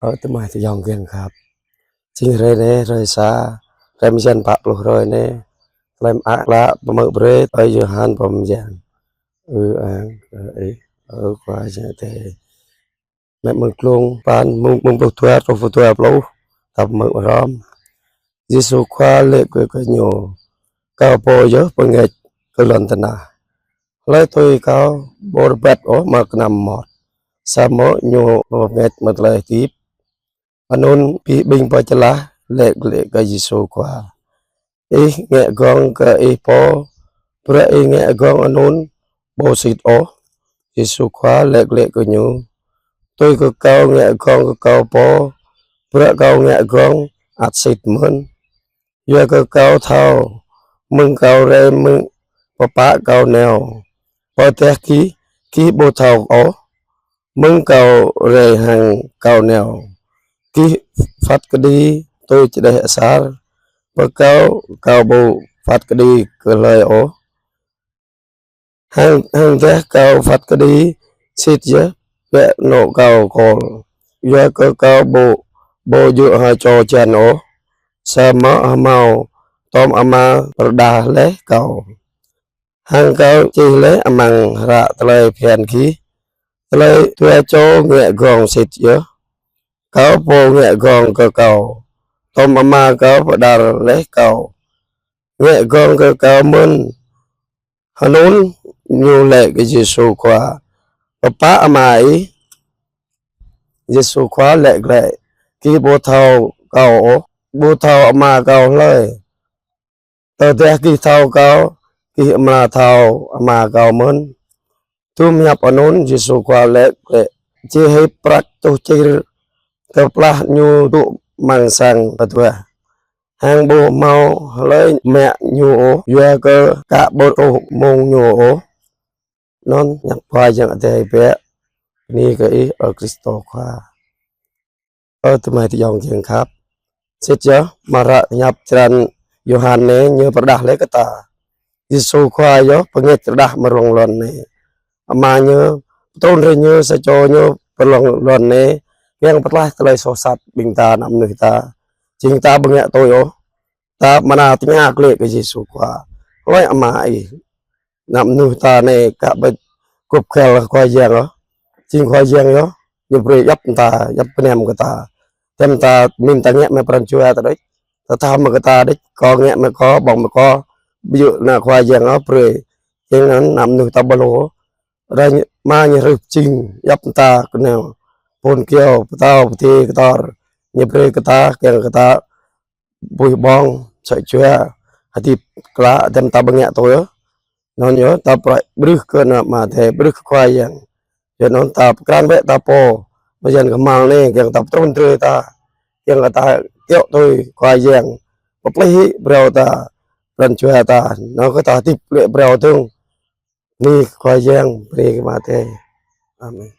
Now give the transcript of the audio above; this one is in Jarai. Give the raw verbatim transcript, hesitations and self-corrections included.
Ơ, tơmai tơyŏng kiăng khăp. Jing hrơi anai, hrơi sa, hrơi mơyang pă pluh hrơi anai. Tơlơi mơak klă pơmơ̆ brơi ơi Yôhan pô mơyang. Ư ang, ơ, ih, ơ, Khua Yang Adai. Mơ̆ng klung pă, mơ̆ng, mơ̆ng pluh dua, truh pluh dua pluh, ta pơmơ̆ hrŏm. Yêsu Khua laĭ kơ gơñu: Kâo pô yơh pơngač kơ lŏn tơnah. Hlơi tui Kâo ƀu rơbat ôh amăng kơnăm mơmŏt, samơ̆ ñu pơngač mơ̆ng tơlơi hơdip. Anŭn ƀing pơčơlah laĭ glaĭ kơ Yêsu Khua: Ih ngă gơ̆ng kơ Ih pô, bruă Ih ngă gơ̆ng anŭn ƀu sĭt ôh. Yêsu Khua laĭ glaĭ kơ gơñu: Tui kơ Kâo ngă gơ̆ng kơ Kâo pô, bruă Kâo ngă gơ̆ng ăt sĭt mơ̆n. Yua kơ Kâo thâo, mơ̆ng Kâo rai mơ̆ng Pơpă Kâo nao, pơdah gih, gih ƀu thâo ôh. Mơ̆ng Kâo rai hăng Kâo nao, gih phat kơđi tui čơđeh asar. Pơ Kâo, Kâo ƀu phat kơđi kơ hlơi ôh. Hăng, hăng dah Kâo phat kơđi, sĭt yơh bĕ anŏ Kâo kôl. Yua kơ Kâo ƀu, ƀu djơ̆ hơčô čan ôh, samơ̆ hơmâo tơm Ama pơrơđah laih Kâo. Hăng Kâo čih laih amăng hră tơlơi phiăn gih, tơlơi dua čô ngă gơ̆ng sĭt yơh. Kâo pô ngă gơ̆ng kơ Kâo, tơm Ama Kâo pơđar laih Kâo ngă gơ̆ng kơ Kâo mơ̆n. Hơnŭn ñu laĭ kơ Yêsu Khua: Pơpă Ama Ih? Yêsu Khua laĭ glaĭ: Gih ƀu thâo Kâo ôh, ƀu thâo Ama Kâo hlơi. Tơdah gih thâo Kâo, gih amra thâo Ama Kâo mơ̆n. Tŭm hiăp anŭn Yêsu Khua laĭ glaĭ: Či hip prăk tuh čir tơplah ñu dŏ amăng sang pơtuah. Hăng ƀu hmâo hlơi mă ñu ôh, yua kơ ka ƀu truh mông ñu ôh. Anŭn hiăp Khua Yang Adai bĕ. Bơni kơ Ih, ơ Krist Khua. Ơ tơmai tơyŏng kiăng khăp. Sĭt yơh, amăng hră hiăp črăn Yôhan anai ñu pơrơđah laih kơ ta. Yêsu Khua yơh pơngač rơđah amăng rŏng lŏn anai. Ama ñu pơtrŭn rai ñu, sa čô ñu pơ rŏng lŏn anai, kiăng pơtlaih tơlơi soh sat ƀing ta, ană mơnuih ta. Jing ta ƀu ngă tui ôh. Ta amra tơña glaĭ kơ Yêsu Khua: Hlơi Ama Ih? Ană mơnuih ta anai ka ƀu gŏp găl Khua Yang ôh. Jing Khua Yang yơh ñu brơi djŏp mơta, djŏp gơnam kơ ta. Tơm ta, mĭn ta ngă mơ̆ pran jua ta đôč, ta thâo mơ̆ kơ ta đôč, kâo ngă mơ̆ kâo, ƀơ̆ng mơ̆ kâo, ƀu djơ̆ ană Khua Yang ôh brơi. Jing anŭn ană mơnuih ta ƀu lu. Rai Ama ñu hrih pơjing djŏp mơta kơ nao, phŭn kơyâo, pơtao, pơdai, kơtor, ñu brơi kơ ta, kiăng kơ ta ƀuh ƀơ̆ng, sơ̆ jua, hơdip klă, tơm ta ƀu ngă tui ôh. Anŭn yơh, ta pơrai brơi kơ ană Ama Adai, brơi kơ Khua Yang. Yua anŭn ta pơkran bĕ ta pô, mơyang kơhma̱l anai, kiăng ta pơtrŭn drơi ta, kiăng kơ ta kiaŏ tui Khua Yang, pơplih hĭ phrâo ta, pran jua ta, anŭn kơ ta hơdip lĕ phrâo dơ̆ng. Bơni kơ Khua Yang, bơni kơ Ama Adai. Amen.